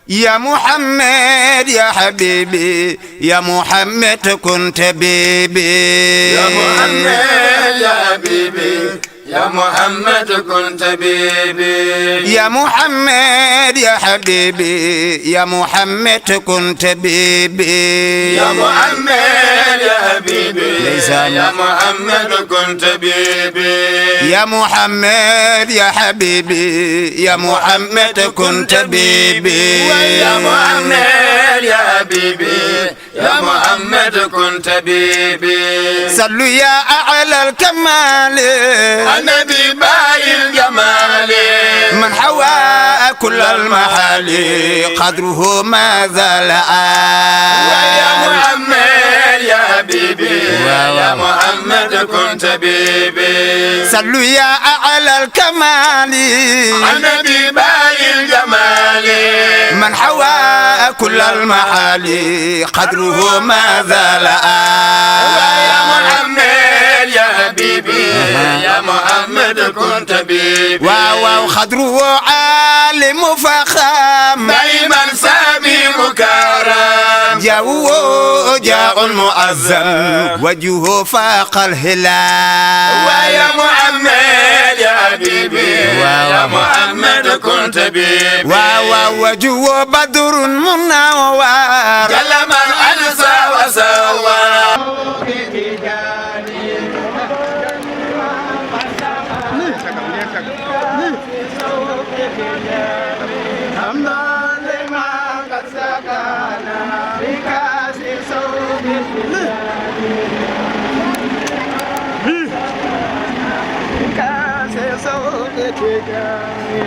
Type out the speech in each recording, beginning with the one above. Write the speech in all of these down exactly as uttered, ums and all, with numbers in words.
يا محمد يا حبيبي، يا محمد كن طبيبي. يا محمد يا حبيبي، يا محمد كن طبيبي. يا محمد يا حبيبي، يا محمد كن طبيبي. يا محمد يا حبيبي، ليس يا محمد كن طبيبي. يا محمد يا حبيبي، يا محمد كن طبيبي. يا محمد يا حبيبي، يا محمد كن طبيبي. صلوا يا أعلى الكمال، النبي باي الجمال، من حوى كل المحال، قدره ما زال عال. ويا محمد يا حبيبي، واو. يا محمد كن طبيبي. صلوا يا أعلى الكمال، النبي باي الجمال، من حوى كل المحال، قدره ما زال عال. ويا محمد يا حبيبي، يا محمد كن طبيبي. واو، واو، قدره عال مفخم، دائما سامي مكرم، جاءه جاء المعظم، وجهه فاق الهلال. ويا محمد يا حبيبي، واو. يا محمد كن طبيبي. واو، واو، وجهه بدر منور، جل من أنسى وسوى. حمدا لمن قد سقانا بكأس شوق التجاني. بكأس شوق التجاني.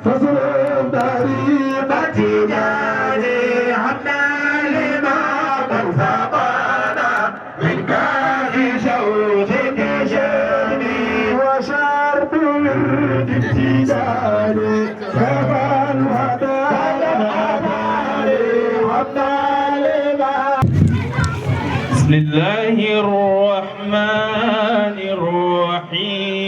فاسلك طريق التجاني حتى لما ترزقنا من كاف شوق التجاني وشرب ورد التجاني كفى الوداع الأبرار حتى لما. بسم الله الرحمن الرحيم.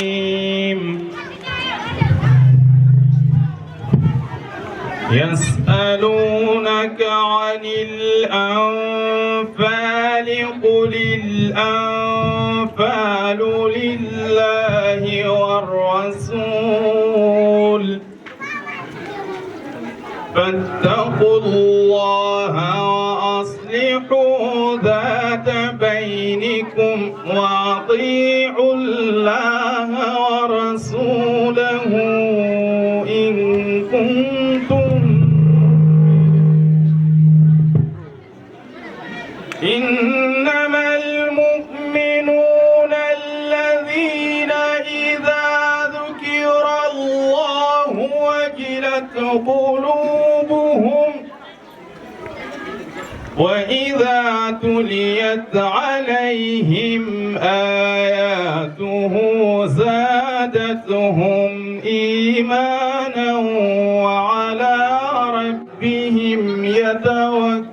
يسألونك عن الأنفال، قل الأنفال لله والرسول، فاتقوا الله وأصلحوا ذات بينكم، وأطيعوا الله ورسوله إن كنتم. إنما المؤمنون الذين إذا ذكر الله وجلت قلوبهم وإذا تليت عليهم آياته زادتهم إيمانا وعلى ربهم يتوكلون.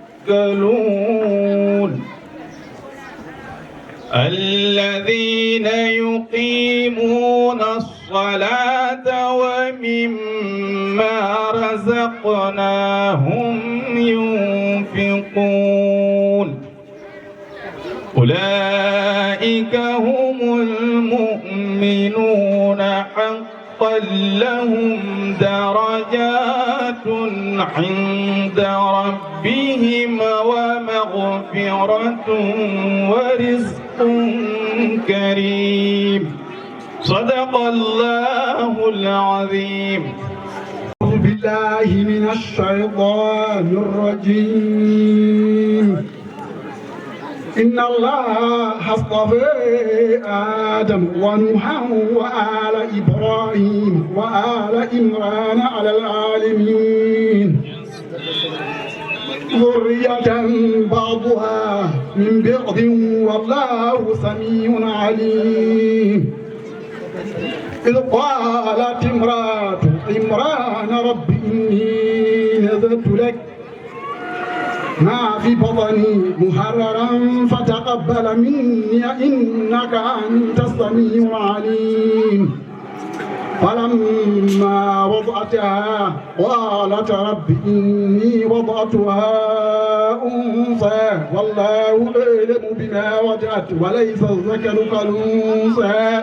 الذين يقيمون الصلاة ومما ما رزقناهم ينفقون. أولئك هم المؤمنون حقا، لهم درجات عند ربهم ومغفرة ورزق كريم. صدق الله العظيم. أعوذ بالله من الشيطان الرجيم. إن الله اصطفى آدم ونوحا وآل إبراهيم وآل عمران على العالمين. ذرية بعضها من بعض والله سميع عليم. إذ قالت امرأة عمران رب إني نذرت لك ما في بطني محررا فتقبل مني إنك أنت السميع العليم. فلما وضعتها قالت رب إني وضعتها أنثى والله أعلم بما وضعت وليس الذكر كالأنثى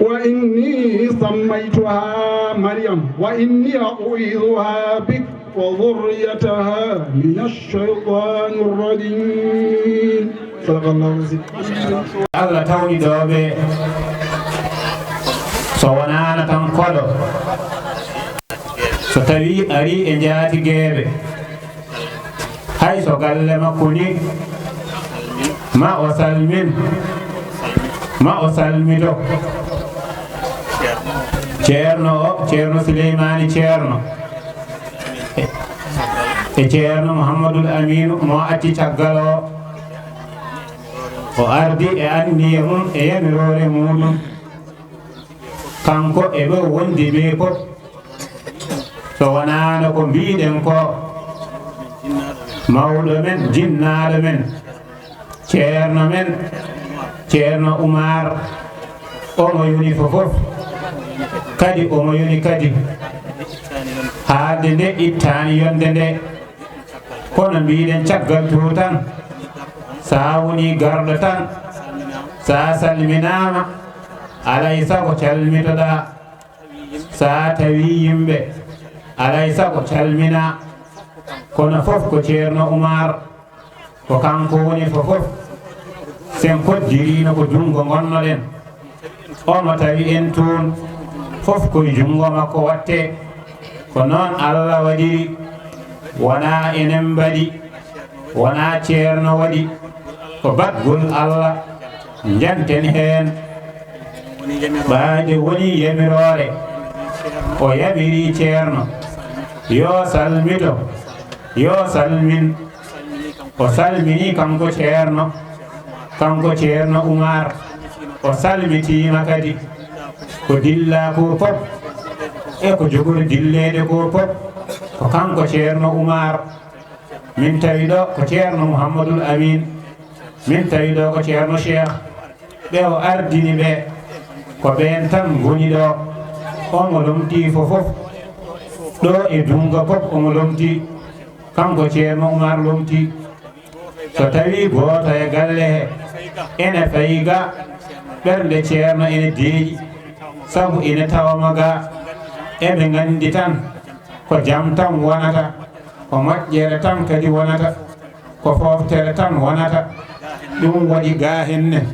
وإني سميتها مريم وإني أعيذها بك وذريتها من الشيطان الرجيم. صدق الله العظيم. Allah tawni ɗo ɓe so wonaano tan koɗo, so tawii arii e njaatigeeɓe, hay so galle makko ni, ma o salmin, ma o salmito. Ceerno o, Ceerno Sileymaani Ceerno, e Ceerno Muhammadul Amiinu mo acci caggal o, o ardi e anniya mum e yamiroore muuɗum, kanko e ɓe o wondi ɓe fof, so wonaano ko mbiiɗen ko, mawɗo men, jinnaaɗo men, ceerno men, Ceerno Umaar, omo yoni fof fof, kadi omo yoni kadi, haalde nde ittaani yonde nde, kono mbiiɗen caggal to tan, so a woni garɗo tan, so a salminaama, alay sago calmitoɗaa, so a tawii yimɓe, alay sago calminaa, kono fof ko Ceerno Umaar. Ko kanko woni fof fof. Sen koddiriino ko junngo ngonnoɗen. Omo tawi en toon. Fof ko e junngo makko waɗtee. Ko noon Allah waɗiri. Wonaa enen mbaɗi. Wonaa ceerno waɗi. Ko baɗgol Allah. Njanten heen. Ɓaade woni yamiroore. O yamiri ceerno. Yo salmito. Yo salmin. O salminii kanko ceerno, kanko Ceerno Umaar. O salmitiima kadi ko dillaa ko fof e ko jogori dilleede ko fof, ko kanko Ceerno Umaar. Min tawi ɗo ko Ceerno Muhammadul Amiin, min tawi ɗo ko Ceerno Cheikh. Ɓe o ardini ɓe, ko ɓeen tan ngoni ɗo. Omo lomtii fof fof. Ɗo e Dunnga fof omo lomtii. Kanko Ceerno Umaar lomtii. So tawii gooto e galle he ene fayi ga, ɓernde Ceerno ene deeƴi, sabu ene tawama ga. Eɓe nganndi tan ko jam tan wonata, ko moƴƴere tan kadi wonata, ko fooftere tan wonata. Ɗum waɗi ga henne.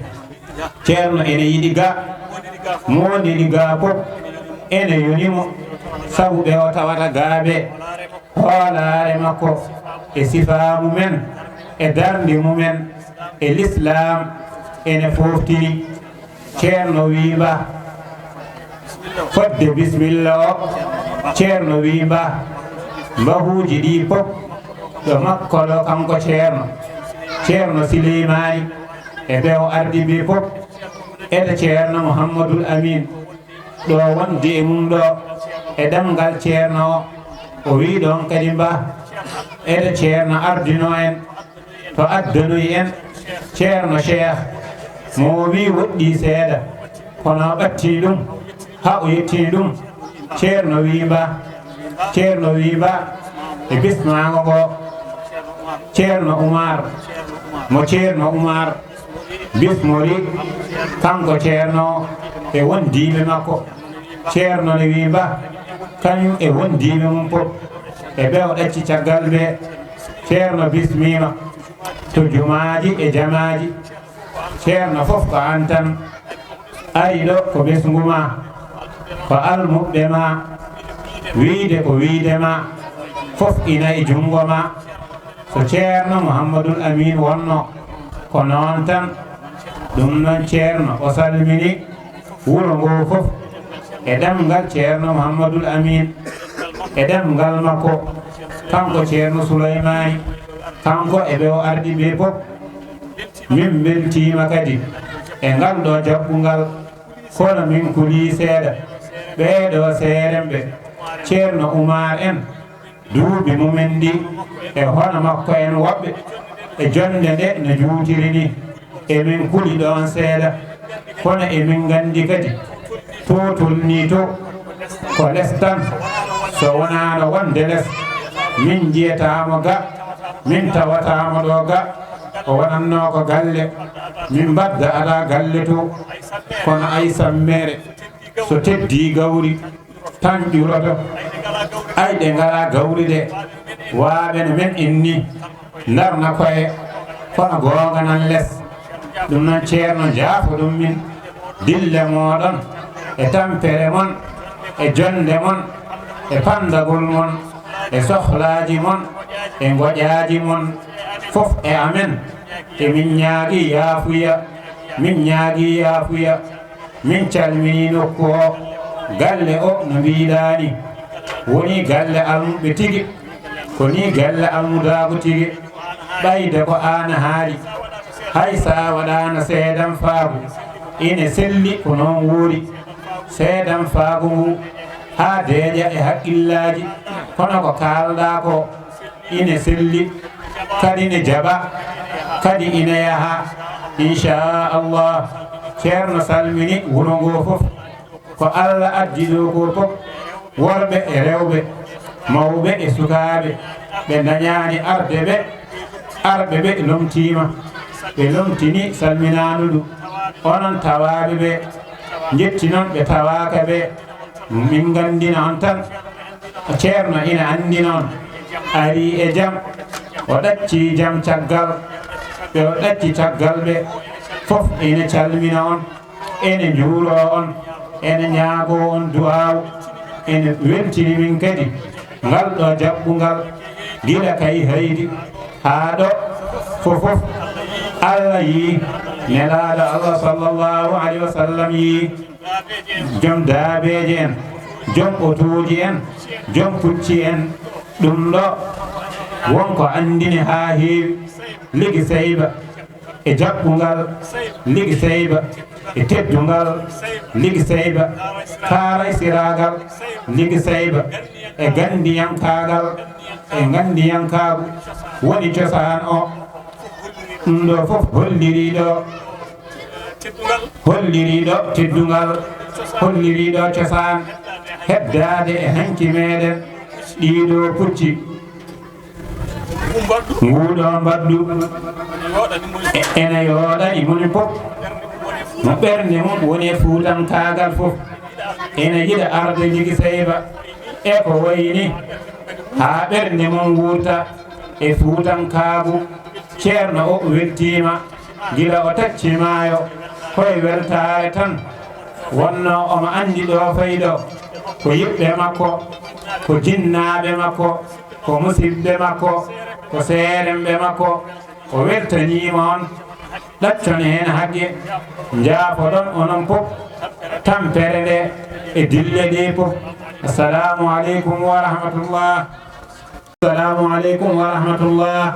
Ceerno ene yiɗi ga, moondini ga fof ene yoni mo, sabu ɓe o tawata ga ɓe, hoolaare makko e sifaa mumen e darnde mumen e Lislaam ene fooftini. Ceerno wii mba, fodde bismilla o, Ceerno wii mba, mbahuuji ɗi fof ɗo makko ɗo kanko Ceerno, Ceerno Sileymaani e ɓe o ardi ɓe fof, eto Ceerno Muhammadul Amiin ɗo wondi e mum ɗo e ɗemngal Ceerno o, o wii ɗoon kadi mba, eto Ceerno ardino en. To addanoyi en Ceerno Cheikh, mo o wii woɗɗii seeɗa, kono o ɓattii ɗum, haa o yettini ɗum, Ceerno wii mba, Ceerno wii mba e bismaango ngo. Ceerno Umar, mo Ceerno Umar bismori, kanko Ceerno e wondiiɓe makko. Ceerno ne wii mba, kañum e wondiiɓe mum fof, e ɓe o ɗacci caggal ɓe. Ceerno bismiima to jumaaji e jamaaji. Ceerno fof ko aan tan. Ari ɗo ko ɓesngu ma, ko almuɓɓe ma, wiyde ko wiyde ma, fof ina e junngo ma. So Ceerno Muhammadul Amin wonno, ko noon tan. Ɗum noon Ceerno o salmini wuro ngo fof e ɗemngal Ceerno Muhammadul Amin, e ɗemngal makko, kanko Ceerno Suleymaani, kanko e ɓe o ardi ɓe fof. Min mbeltiima kadi e ngal ɗo jaɓɓungal, kono min kulii seeɗa. Ɓee ɗo seeremɓe, Ceerno Umaar en, duuɓi mumen ɗi e hono makko en woɓɓe, e jonnde nde no juutiri ni, emin kuli ɗoon seeɗa, kono emin nganndi kadi to tolnii to ko les tan, so wonaano wonde les, min njiyataamo ga, min tawataamo ɗo ga, o wonannoo ko galle, min mbadda alaa galle to, kono ay sammere, so teddii gawri, tan ƴuroto. Ay ɗe ngalaa gawri ɗe, waaɓe no men inni, ndarna koye, kono goonga nan les. Ɗum noon Ceerno njaafo ɗum min, dille mooɗon, e tampere mon, e jonnde mon, e panndagol mon, e sohlaaji mon, e ngoƴaaji mon, fof e amen. Emin ñaagii yaafuya, min ñaagii yaafuya. Min calminii nokku o, galle o no mbiiɗaa ni, wonii galle almuɓɓe tigi, ko nii galle almudaagu tigi, ɓayde ko aan haali, hay so a waɗaano seedam faagu, ine selli ko noon wuuri, seedam faagu ngu, haa deeƴa e haqqillaaji, kono ko kaalɗaa ko, ine selli, kadi ne jaɓa, kadi ine yaha, inchallah. Ceerno salmini wuro ngo fof, ko Allah addi ɗo ko fof, worɓe e rewɓe, mawɓe e sukaaɓe, ɓe ndañaani arde ɓe, arɓe ɓe lomtiima, ɓe lomtini salminaandu, onon tawaaɓe ɓe, njetti noon ɓe tawaaka ɓe. Min nganndina on tan, Ceerno ina anndi noon, ari e jam, o ɗacci jam caggal ɓe, o ɗacci caggal ɓe, fof ina calmina on, ene njuuroo on, ene ñaagoo on du'aawu, ene weltini min kadi ngal ɗo jaɓɓungal, gila kay haydi haa ɗo fof fof. Allah yii, nelaaɗo Allah sallallahu alayhi wa sallam yii. Joom daabeeje en, joom otooji en, joom pucci en, ɗum ɗo wonko anndini haa heewi. Ligi Seyba e jaɓɓungal, Ligi Seyba e teddungal, Ligi Seyba kaaraysiraagal, Ligi Seyba e ganndiyankaagal, e nganndiyankaagu woni cosaan o. Ɗum ɗo fof hollirii ɗo holliriiɗo teddungal, holliriiɗo cosaan, heddaade e hanki meeɗen ɗiiɗo pucci. Nguuɗo mbaddu e-, ene yooɗani moni fof, mo ɓernde mum woni e fuutankaagal fof, ene yiɗa arde Ligi Seyba e ko wayi ni, haa ɓernde mum wuurta e fuutankaagu. Ceerno o weltiima. Gila o tacci maayo, koye weltaare tan wonnoo. Omo anndi ɗo fayi ɗo, ko yiɓɓe makko, ko jinnaaɓe makko, ko musiɓɓe makko, ko seeremɓe makko. O weltaniima on, ɗaccon heen haqqe, njaafoɗon onon fof tampere nde e dille ɗe fof. Assalamu aleykum wa rahmatullah. Assalamu aleykum wa rahmatullah.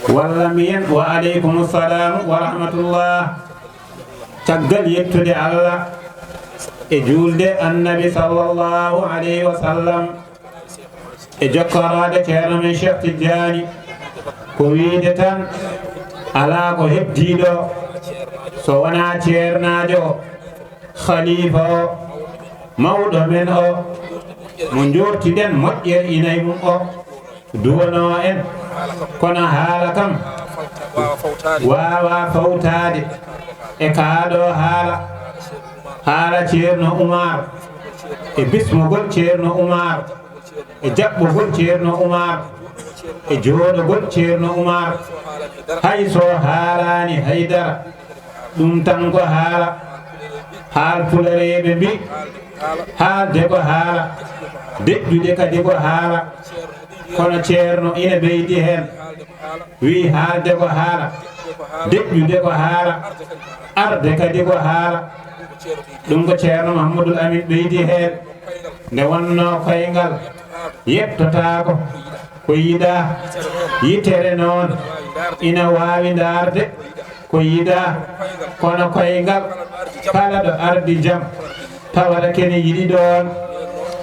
Walla mbiyen wa aleykum salam wa rahmatullah. Caggal yettude Allah e juulde Annabi sallallahu alayhi wa sallam, e jokkoraade Ceerno men Cheikh Tidiane, ko wiyde tan alaa ko heddiiɗo so wonaa ceernaajo o, khalifa o, Mawɗo men o, mo njoortiɗen moƴƴere ina e mum o, duwanoo en. Kono haala kam waawaa fawtaade e kaa ɗoo haala. Haala Ceerno Umaar, e bismugol Ceerno Umaar, e jaɓɓugol Ceerno Umaar, e jooɗogol Ceerno Umaar. Hay so haalaani hay dara, ɗum tan ko haala. Haal Pulareeɓe mbi, haalde ko haala, deƴƴude kadi ko haala. Kono Ceerno ina ɓeydi heen, wi haalde ko haala, deƴƴude ko haala, arde kadi ko haala. Ɗum ko Ceerno Mahamadul Amin ɓeydi heen. Nde wonnoo koyngal yettotaako, ko yiɗaa, yitere noon ina waawi ndaarde ko yiɗaa. Kono koyngal kala ɗo ardi jam, tawata kene yiɗi ɗoon.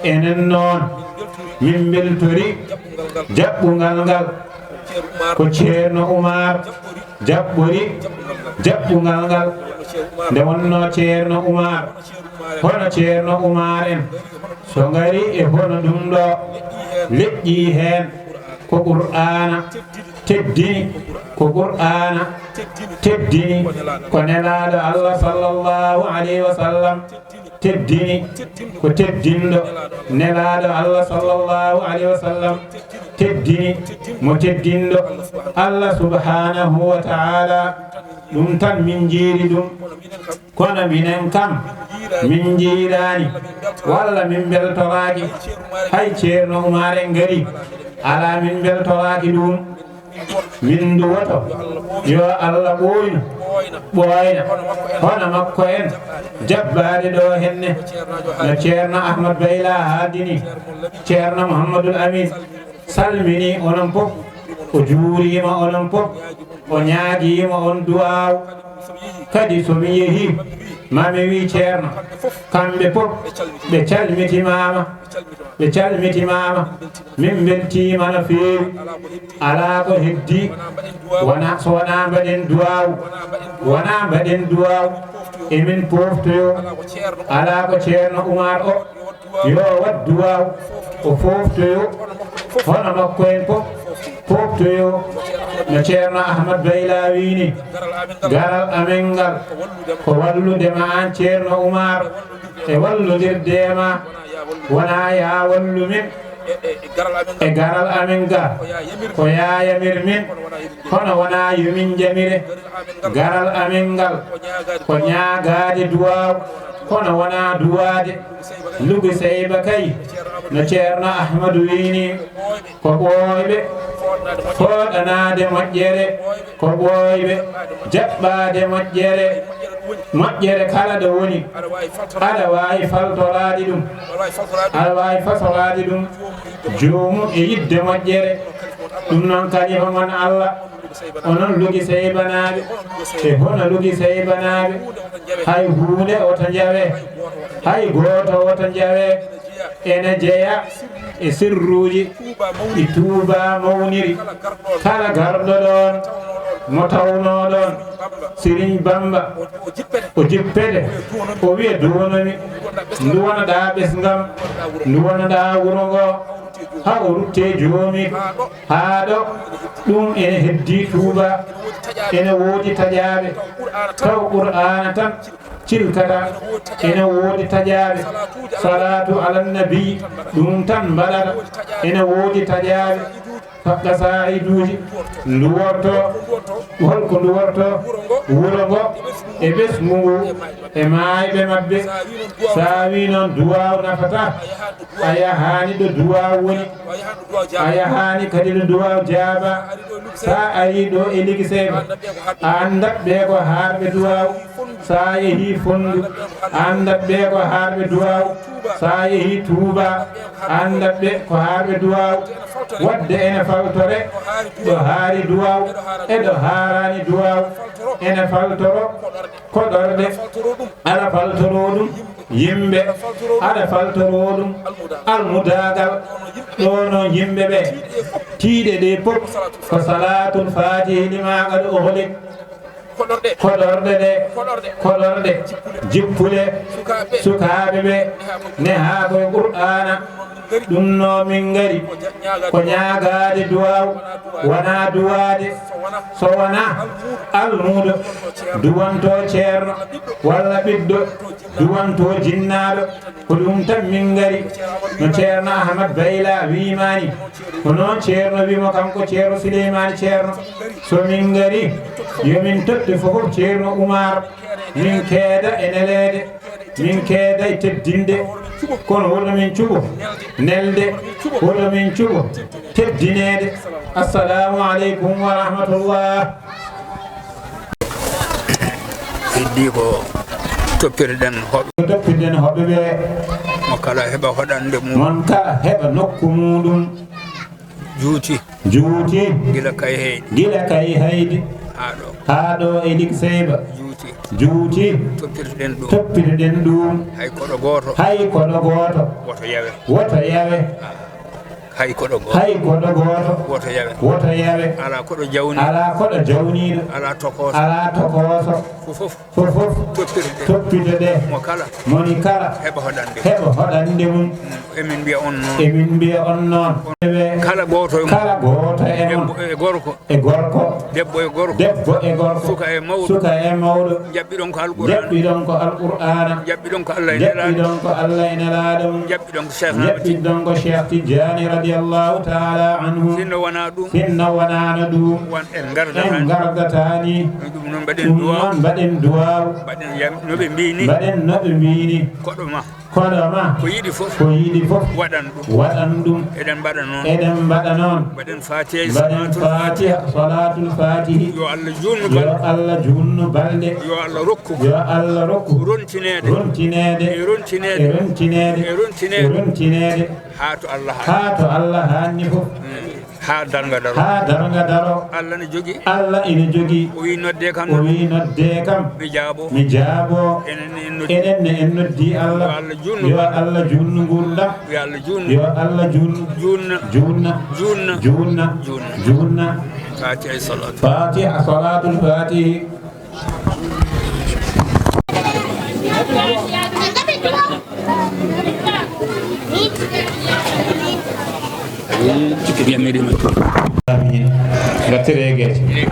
Enen noon, min mbeltori jaɓɓungal ngal. Ko Ceerno Umaar jaɓɓori jaɓɓungal ngal. Nde wonnoo Ceerno Umaar, hono Ceerno Umaar en, so ngari e hono ɗum ɗo, leƴƴi heen ko Qur'aana teddini, ko Qur'aana teddini, ko Nelaaɗo Allah sallallahu alayhi wa sallam teddini, ko teddinɗo Nelaaɗo Allah sallallahu alayhi wa sallam teddini, mo teddinɗo Allah subhanahu wa ta'ala. Ɗum tan min njiiri ɗum. Kono minen kam, min njiiraani, walla min mbeltoraaki. Hay Ceerno Umaar en ngari, alaa min mbeltoraaki ɗum. Min nduwoto, yo Allah ɓooynu, ɓooyna hono makko en, jaɓɓaade ɗo henne. No Ceerno Ahmad Bayla haaldini, Ceerno Muhammadul Amin salmini onon fof, o juuriima onon fof, o ñaagiima on duwaaw. Kadi so mi yehii, ma mi wii Ceerno, kamɓe fof ɓe calmitimaama, ɓe calmitimaama. Min mbeltiima no feewi. Alaa ko heddii, wona, so wonaa mbaɗen duwaaw, wonaa mbaɗen duwaaw. Emin pooftoyoo, alaa ko Ceerno Umaar o, yo waɗ duwaaw, o fooftoyoo hono makko en fof, fooftoyoo no Ceerno Ahmad Bayla wiini. Garal amen ngal ko wallude ma aan Ceerno Umaar, e wallondirde ma, wonaa yaa wallu min. E garal amen ga, ko yaa yamir min, kono wonaa yo min njamire. Garal amen ngal ko ñaagaade duwaaw, kono wonaa duwaade. Lugi Seyba kay, no Ceerno Ahmadu wiini, ko ɓooyɓe fooɗanaade moƴƴere, ko ɓooyɓe jaɓɓaade moƴƴere. Moƴƴere kala ɗo woni, aɗa waawi faltoraade ɗum, aɗa waawi fasoraade ɗum joomum e yiɗde moƴƴere. Ɗum noon, kalifa mon Allah, onon Lugi Seybanaaɓe, e hono Lugi Seybanaaɓe, hay huunde wota njawe, hay gooto wota njawe. Ene jeya e sirruuji ɗi Tuuba mawniri. Kala garɗo ɗoon, mo tawnoo ɗoon Siriñ Bamba, o jippete, o wiya, duwonomi, nduwanoɗaa ɓesngam, nduwanoɗaa wuro ngo, haa o ruttee joomi. Haa ɗo, ɗum ene heddii Tuuba, ene woodi taƴaaɓe, taw Qur'aana tan cilkata. Ene woodi taƴaaɓe, salaatu alan nabi, ɗum tan mbaɗata. Ene woodi taƴaaɓe, faɗɗa saa'iduuji, nduworto. Holko nduworto? Wuro ngo e ɓesngu ngu e maayɓe maɓɓe. So a wii noon duwaaw nafataa, a yahaani ɗo duwaaw woni, a yahaani kadi ɗo duwaaw jaabaa. So a arii ɗo e Lugi Seyba, a anndat ɓee ko haarɓe duwaaw. So a yehii Fonndu, a anndat ɓee ko haarɓe duwaaw. So a yehii Tuuba, a anndat ɓe ko haarɓe duwaaw. Waɗde ene faltore ɗo haari duwaaw e ɗo haaraani duwaaw. Ene faltoro koɗorɗe, aɗa faltoroo ɗum yimɓe, aɗa faltoroo ɗum almudaagal. Ɗo noon yimɓe ɓe tiiɗe ɗe fof ko salaatul faatihi lima qad ughliq. Koɗorɗe ɗe. Koɗorɗe. Jippule. Sukaaɓe ɓe. Nehaa koye Qur'aana. Ɗum no min ngari. Ko ñaagaade duwaaw. Wonaa duwaade. So wonaa. Almuudo. Duwanto ceerno. Walla ɓiɗɗo. Duwanto jinnaaɗo. Ko ɗum tan min ngari. No ceerno Ahmad Bayla wiimaani. Ko noon ceerno wiimo kanko ceerno Suleymaani ceerno. So min ngari, yo min totte fof ceerno Umar. Min keeda e neleede. Min keeda e teddinde. Kono woto min cuɓo nelde. Woto min cuɓo teddineede. Assalamu aleykum wa rahmatullah. Heddi ko toppirɗen hoɓɓe. Ko toppirɗen hoɓɓe ɓe. Mo kala heɓa hoɗande mum. Mon kala heɓa nokku muɗum. Juuti. Juuti. Gila kay heydi. Gila kay heydi. Haa ɗo. Haa ɗo e Likseyba. Juuti. Juuti. Toppirɗen ɗum. Toppirɗen ɗum. Hay koɗo gooto. Hay koɗo gooto. Woto yawe. Woto yawe. Hay koɗo gooto. Hay koɗo gooto. Woto yawe. Woto yawe. Alaa koɗo jawni. Alaa koɗo jawniiɗo. Alaa tokooso. Alaa tokooso. Fof fof. Fof fof. Toppirɗe. Toppito ɗe. Mo kala. Moni kala. Heɓa hoɗande. Heɓa hoɗande mum. Emin mbiya on noon. Emin mbiya on noon. Kala gooto e mon. Kala gooto e mon. Debbo e gorko. E gorko. Debbo e gorko. Debbo e gorko. Suka e mawɗo. Suka e mawɗo. Jaɓɓiɗon ko Alqur'aana. Jaɓɓiɗon ko Alqur'aana. Jaɓɓiɗon ko Allah e Nelaaɗo. Jaɓɓiɗon ko Allah e Nelaaɗo mum. Jaɓɓiɗon ko Cheikh Ahmad Tijjani. Jaɓɓiɗon ko Cheikh Tijjani radiyallahu ta'ala anhu. Sinno wonaa ɗum. Sinno wonaano ɗum. Won en ngardataani. En ngardataani. Ɗum noon mbaɗen duwaaw. Ɗum noon mbaɗen duwaaw. Mbaɗen yam-, no ɓe mbiyi ni. Mbaɗen no ɓe mbiyi ni. Koɗo ma. Koɗo ma. Ko yiɗi fof. Ko yiɗi fof. Waɗan ɗum. Waɗan ɗum. Eɗen mbaɗa noon. Eɗen mbaɗa noon. Mbaɗen Fatiha e Mbaɗen Salatul Fatiha. Fatiha, Salatul Fatihi. Yo Allah juutnu balɗe. Yo Allah juutnu balɗe. Yo Allah rokku. Yo Allah rokku. Rontineede. Rontineede. E rontineede. E rontineede. E rontineede. E rontineede. Haa to Allah haani. Haa to Allah haanni fof. Mm. Haa darnga daro. Haa darnga daro. Allah ne jogii. Allah ene jogii. O wii, "Noddee kam." O wii, "Noddee kam." Mi jaaboo. Mi jaaboo. Enen ne en noddi. Enen ne en noddi Allah. Yo Allah juutnu. Yo Allah juutnu nguurndam. Yo Allah juutnu. Yo Allah juutnu. Juutna. Juutna. Juutna. Juutna. Juutna. Juutna. Fatiha e Salatul. Fatiha, Salatul Fatihi. Amin. Ngattiree geece.